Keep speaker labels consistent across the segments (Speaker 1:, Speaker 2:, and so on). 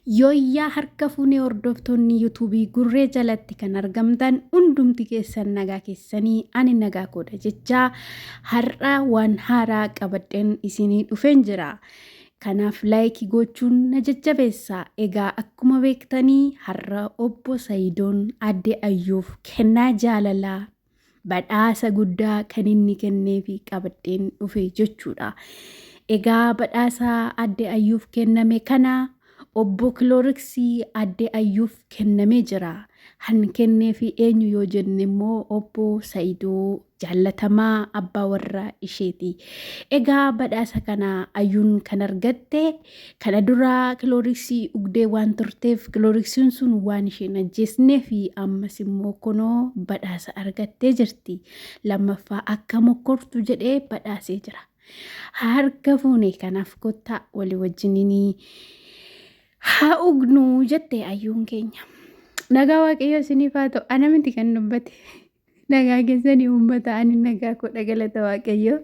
Speaker 1: Yooyyaa harka fuunee hordoftoonni yuutuubii gurree jalatti kan argamtan hundumti keessan nagaa keessanii ani nagaa koodha jechaa har'a waan haaraa qabadheen isinii dhufeen jira. Kanaaf laayikii gochuun na jajjabeessa. Egaa akkuma beektanii har'a obbo Sayidoon aadde Ayyuuf kennaa jaalalaa badhaasa guddaa kan inni kenneefi qabadheen dhufe jechuudha. Egaa badhaasa adde Ayyuuf kenname kana obbo Kilooriksii adde Ayyuuf kennamee jira. Han kenneefi eenyu yoo jenne immoo obbo Sa'idoo jaallatamaa abbaa warraa isheeti. Egaa badhaasa kana Ayyuun kan argatte Kana dura kilooriksii dhugdee waan turteef kilooriksiin sun waan isheen ajjeesnee fi ammas immoo kunoo badhaasa argattee jirti. Lammaffaa akka mokkortu jedhee badhaasee jira. Harka fuune kanaaf kottaa walii wajjiniin haa ugnu jette ayyuun keenya. Nagaa Waaqayyoo isiniif haa ta'u. Ana miti kan dubbate. Nagaa keessanii uummata ani nagaa koodha galata Waaqayyoo.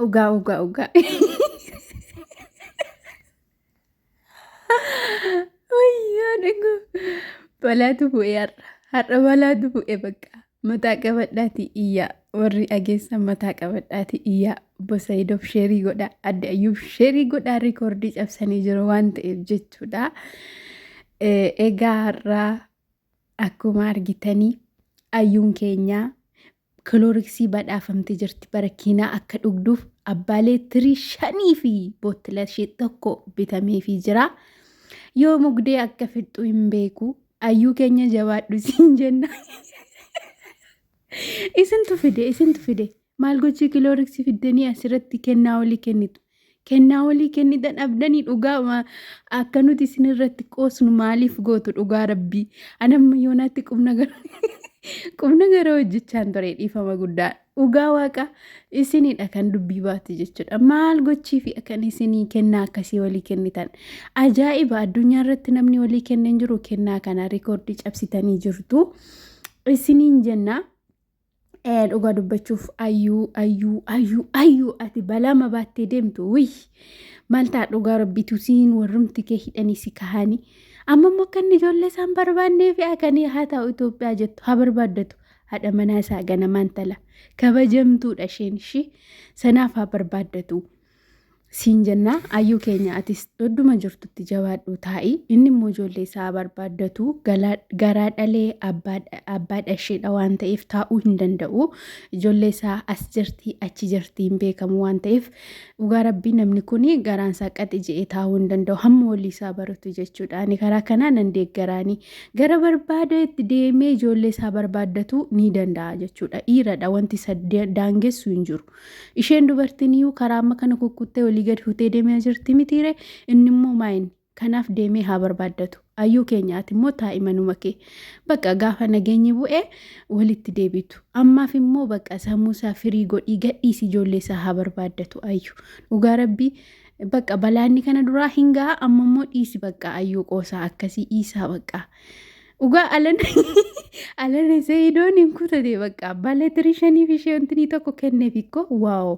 Speaker 1: Ugaa ugaa ugaa. Wayyaa dhagoo. Balaatu bu'e har'a. Har'a balaatu bu'e bakka. Mataa qabadhaati iyyaa. Warri dhageessan mataa qabadhaati iyyaa. Obbo Sayidoof sheerii godhaa. Adde Ayyuuf sheerii godhaa rikoordii cabsanii jiru waan ta'eef jechuudha. Egaa har'a akkuma argitanii ayyuun keenyaa Kilooriksii badhaafamte jirti barakiinaa akka dhugduuf abbaa leetirii shanii fi boottila ishee tokko bitameefii jira. Yoo mugdee akka fixxu hin beeku. Ayyuu keenya jabaadhu siin jenna. Isintu fide isintu fide maal gochii kilooriksii fiddanii asirratti kennaa olii kennitu. Kennaa walii kennitan dhabdanii dhugaa akka nuti isin irratti qoosnu maaliif gootu dhugaa rabbii. Ani amma yoonaatti qubna gara qubna gara hojjechaan ture dhiifama guddaa. Dhugaa waaqa isinidha kan dubbii baatu jechuudha. Maal gochii fi akkan isinii kennaa akkasii walii kennitan. Ajaa'iba addunyaa irratti namni walii kenneen jiru kennaa kana rikoordii cabsitanii jirtu. Isiniin jenna. Dhugaa dubbachuuf ayyuu ayyuu ayyuu ayyuu ati balaa ma baattee deemtu wii maal ta'a dhugaa rabbiitu siin warrumti kee hidhanii si kahanii amma immoo akka inni ijoollee isaan barbaannee fi akanii haa ta'u Itoophiyaa jettu haa barbaaddatu haadha manaa isaa ganamaan tala kabajamtuudha isheen ishii sanaaf haa barbaaddatu. Siin jenna ayyuu keenya atis idduma jirtutti jabaadhu taa'i inni immoo ijoollee isaa barbaaddatu garaa dhalee abbaa dhasheedha waan ta'eef taa'uu hin danda'u ijoollee isaa as jirti achi jirti hin beekamu waan ta'eef dhugaa rabbii namni kun garaan isaa qaxi je'ee taa'uu hin danda'u hamma walii isaa baratu jechuudha ani karaa kanaa nan deeggaraani gara barbaadeetti deemee ijoollee isaa barbaaddatu ni danda'a jechuudha dhiiradha wanti isa daangessu hin jiru. Isheen dubartiin iyyuu karaa amma kana kukkuttee olii gadi hutee deemaa jirti mitiire inni immoo maayini kanaaf deemee haa barbaaddatu. Ayyuu keenya ati immoo taa'i manuma kee. Bakka gaafa nageenyi bu'e walitti deebitu. Ammaaf immoo bakka sammuu isaa firii godhii gadhiisi ijoollee isaa haa barbaaddatu ayyu. Dhugaa rabbii bakka balaanni kana duraa hin ga'a amma immoo dhiisi bakka ayyuu qoosaa akkasii dhiisaa bakka. Dhugaa alan alan Sayidoon hin kutate bakka abbaa leetirii shaniif ishee wantinii tokko kenneef ikkoo waaw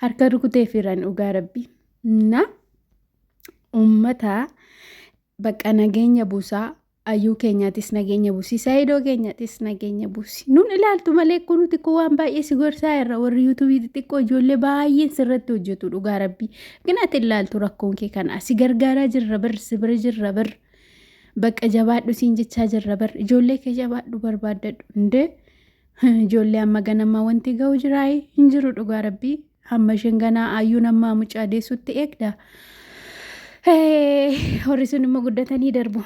Speaker 1: harka rukutee firan dhugaa rabbi na ummata bakka nageenya buusaa ayyuu keenyaatis nageenya buusi Sayidoo keenyaatis nageenya buusi nun ilaaltu malee kun nuti kun waan baay'ee si gorsaa irra warri yuutuubii xixiqqoo ijoollee baay'een sirratti hojjetu dhugaa rabbi gina ati ilaaltu rakkoon kee kana si gargaaraa jirra bir si bira jirra bir. Bakka jabaadhu siin jechaa jirra bar ijoollee kee jabaadhu barbaaddadhu indee ijoollee amma ganamaa wanti ga'u jiraayi hin jiru dhugaa rabbii hamma isheen ganaa ayyuun ammaa mucaa deessutti eegda. Horri sun immoo guddatanii darbu.